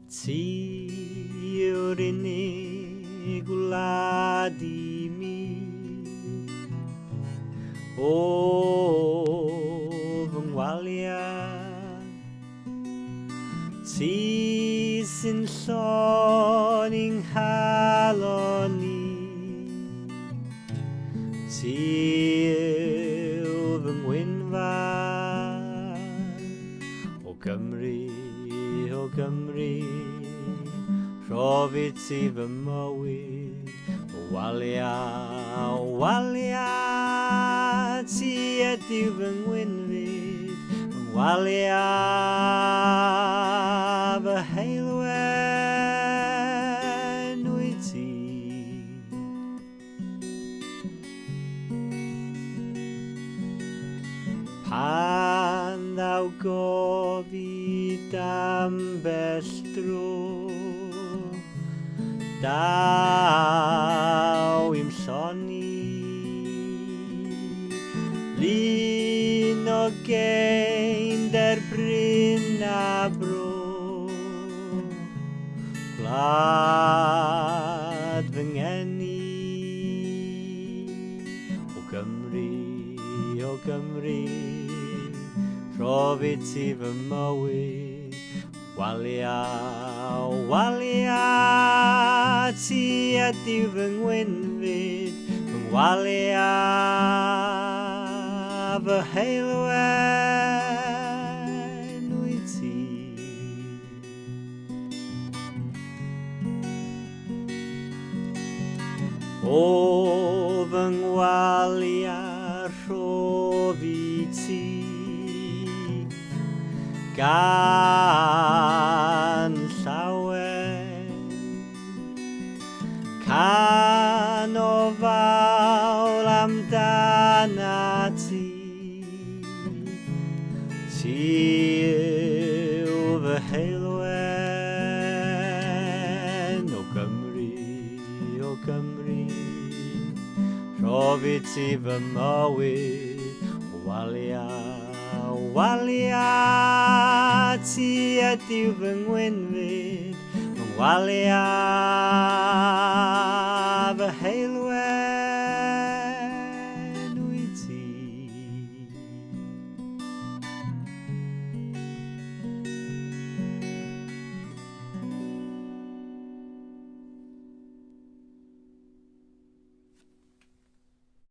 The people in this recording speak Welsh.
Ti yw'r unig wlad i mi. O fy ngwalia, ti sy'n llon i'n nghalon i. Ti yw fy ngwynfan. O Gymru, o Gymru, rhof i ti fy mywyd. O Walia, o Walia, ti ydyw fy ngwynfyd. Fy ngwalia, fy heulwen wyt ti. Pan ddaw gofid ambell dro, daw i'm llonni. Lun o geinder bryn a bro, gwlad fy ngeni. O Gymru, o Gymru, rhof i ti fy mywyd. Walia, walia, ti ydyw fy ngwynfyd, fy ngwalia, fy heulwen wyt ti. O fy ngwalia, rhof i ti, gan llawen, can o fawl amdanat ti. Ti yw fy heulwen, o Gymru, o Gymru, rhof i ti fy mywyd. O Walia, Walia, ti ydyw fy ngwynfyd, fy ngwalia,